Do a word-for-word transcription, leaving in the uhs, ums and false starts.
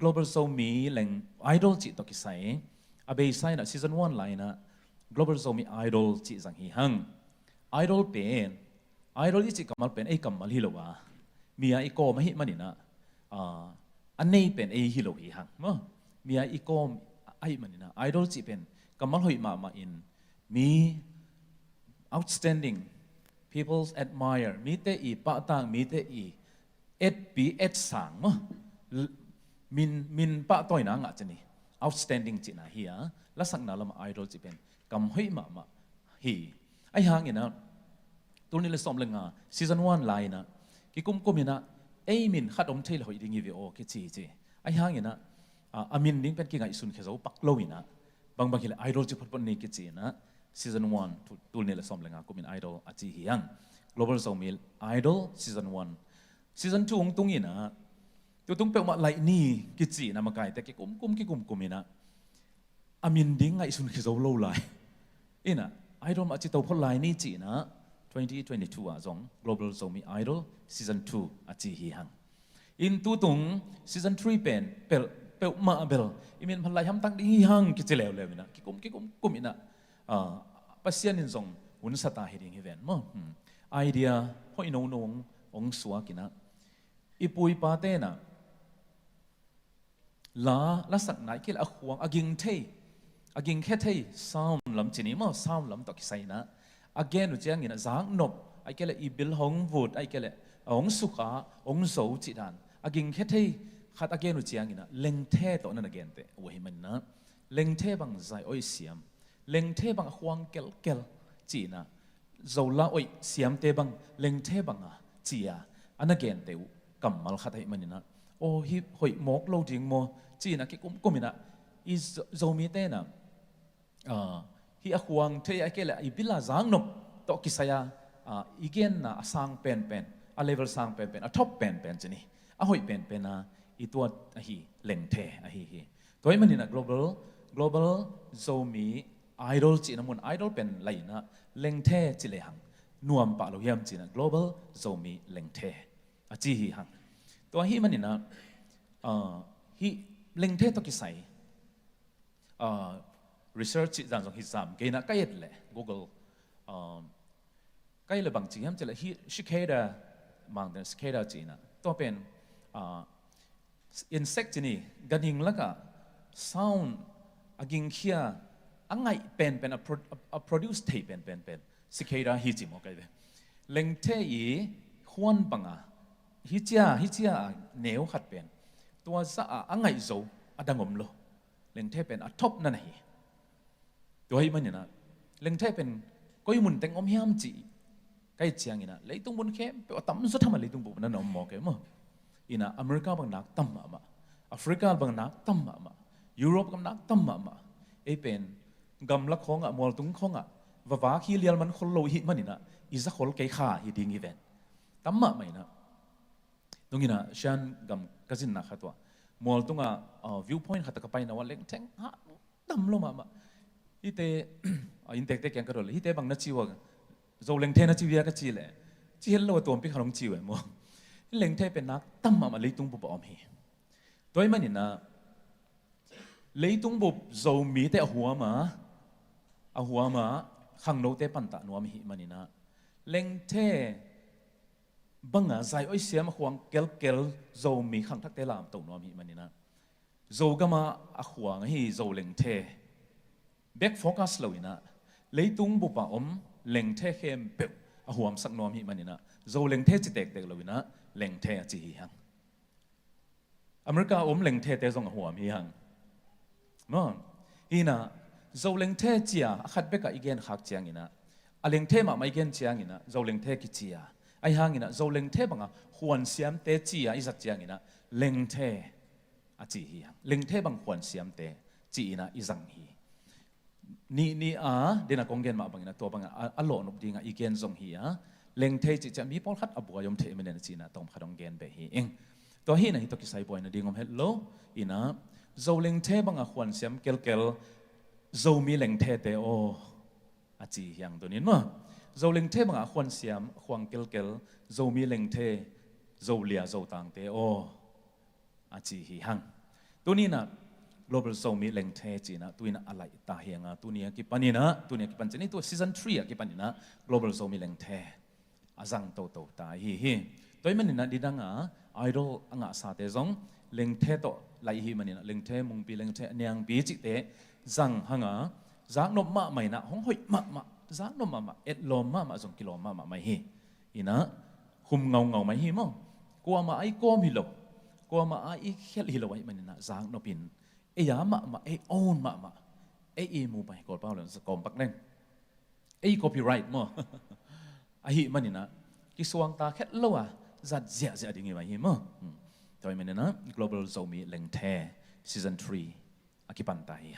Global Zomi Leng Idol cih tawh kisai a beisa inah season one lai inah Global Zomi Idol cih zang hi hang. Idol pen, Idol i cih kammal pen ei kammal hi lo a, mi a i kawm ahih maninah, ah, a nei pen ei hi lo hi hang maw. Mi a i kawm ahih maninah Idol cih pen kammal hoih mahmah in, mi outstanding, people admire, mite i pahtak, mite i etpi etsang maw, min, min pahtawina ngah cih ni. Outstanding cihna hi a, lasakna lamah Idol cih pen kam hoih mahmah hi. Ahi hanginah tul nih le sawm le nga season one lai inah kikumkum inah ei min khat om thei le hoih ding hi ve aw kici ci. Ahi hanginah, ah, a min ding pen kingaihsun khia zo pak lo inah bangbang hileh Idol ci photphot ni kici inah season one, tu-, tul nih le sawm le nga kumin Idol a ci hi hang. Global Zomi Idol season one. Season two hong tung inah tutung peuhmah laih ni kici inah makaite kikumkum kikumkum inah a min ding ngaihsun khia zo lo lai inah Idol mah ci to phot lai ni ci inah twenty twenty-two ah zong Global Zomi Idol season two a ci hi hang. In tutung season three pen pel peuhmah bel i min phat lai hamtang ding hi hang kici leuleu inah kikum kikum kum inah, ah, Pasian in zong hun sa ta hi ding hi ven maw. Hmm. Idea hoih nono hong, hong suak inah i pu i pa tenah la, lasakna ahih kei leh a khuang a ging thei, a gingkhia thei sound lam ci ni maw, sound lam tawh kisai inah a gen uh ciangin a zaknop, ahih kei leh i bil hong vut, ahih kei leh a hong sukha, hong zo cih dan a gingkhia thei khat a gen uh ciangin ah lengthe tawh na na genteh uh ahih maninah lengthe bang zai oih siam, lengthe bang a khuang kelkel ci inah Zola oih siamte bang lengthe banga ci a a na genteh uh kammal khat ahih maninah, aw, hih hoih mawk lo ding maw ci inah kikumkum inah i Zo-, Zomi tenah, ah, hih a khuang thei ahih kei leh i bil a zaknop tawh kisai a, ah, i genna a sang penpen, a level sang penpen, a top penpen ci ni, a hoih penpen a i tuat ahi lengthe ahi hi. Tua ahih maninah Global, Global Zomi Idol cihna mun Idol pen lai inah lengthe ci lehang nuam pah lo hiam ci inah Global Zomi Lengthe a ci hi hang. Tua ahih maninah, ah, hih lengthe tawh kisai, ah, research cih zan zong hi zam kei inah ka et leh Google, ah, ka et leh bang ci hiam ci leh hih cicada, Mangten cicada ci inah tua pen, ah, insect ci ni, ganhing lakah sound a gingkhia a ngaih penpen a pro-, a, a produce thei penpen pen cicada hi ci maw kai ve. Lengthe i huan banga hi cia, hi cia a neu khat pen tua zah a a ngaih zo a dang om lo. Lengthe pen a top na na hi. Tua ahih maninah lengthe pen koi mun teng om hiam cih ka et cianginah leitung mun khempeuh a tamzaw thamah leitung bup na na om mawk e maw. Inah America bang nak tam mahmah, Africa bang nak tam mahmah, Europe bang nak tam mahmah. Ei pen gamlak khawngah, mualtung khawngah vavak hi lialman khol lo ihih maninah i za khol kei kha hi ding hi ven. Tam mahmah inah. Tunginah Shan gam ka zinna kha tuah mualtungah, ah, viewpoint khat ah ka paina uah lengtheng hah tam lo mahmah. Hihte, ah, inntekte kiang ka dot leh hihte bang na ci uh a, Zo lengthe na ci uh hia ka ci leh, ci het lo a, tuampi khat hong ci uh e maw. Lengthe pen nak tam mahmah leitung bup a om hi. Tua ahih maninah leitung bup Zomite a huam a, a huam a khangnote pantah nuam ihih maninah lengthe banga zai oih siam a khuang kelkel Zomi khangthakte lamto nuam ihih maninah Zogama a khuang ahi Zo lengthe bek focus lo inah leitung bupa om lengthe khempeuh a huamsak nuam ihih maninah Zo lengthe ci tektek lo inah lengthe a ci hi hang. America a om lengthete zong a huam hi hang. Maw? Hinah Zo lengthe cia a khat bekah i genkhak cianginah a lengthe mahmah i gen cianginah Zo lengthe kicia. Ahi hanginah Zo lengthe banga huansiamte cia i zat cianginah lengthe a ci hi hang. Lengthe bang huansiamte ci inah i zang hi. Nih nih a dena kong gen mah bangin a tua bangin a, a lawhnop dingah i gen zong hi a, lengthei cihciah mi pawlkhat a buai om thei manin a cihna tawm khat hong gen beh hi ing. Tua hi na hi tawh kisai buaina ding om het lo. Inah Zo lengthe bangah huansiam kelkel Zomi lengthete aw a ci hiang tunin maw. Zo lengthe bangah huansiam huang kelkel Zomi lengthe Zolia Zotangte aw a ci hi hang. Tuni inah Global Zomi Lengthe ci inah tu inah a laih ta hi hang a, tuni a kipan inah, tuni a kipan ci inah, tu season three a kipan inah Global Zomi Lengthe a zang toto ta ahi hi. Tua ahih man inah nidang a idol a ngahsate zong Lengthe tawh laih ahih man inah Lengthe Mungpi, Lengthe Niangpi cihte zang hang a, zaknop mahmah inah hong hoih mahmah, zaknop mahmah, etlawm mahmah zong kilawm mahmah mai hi. Inah hum ngaungau mai hi maw. Kuamah a i kawm hi lo, kuamah a i khelh hi lo ahih man inah zaknop in, ei a mahmah, ei own mahmah, ei i mu pai, Kawlpau le sa kawm pak leng, ei copyright maw. Ahih man inah kisuangta khet lo a zat ziahziah ding hi mai hi maw. Hmm. Tua ahih man inah Global Zomi Lengthe season three a kipan ta hi.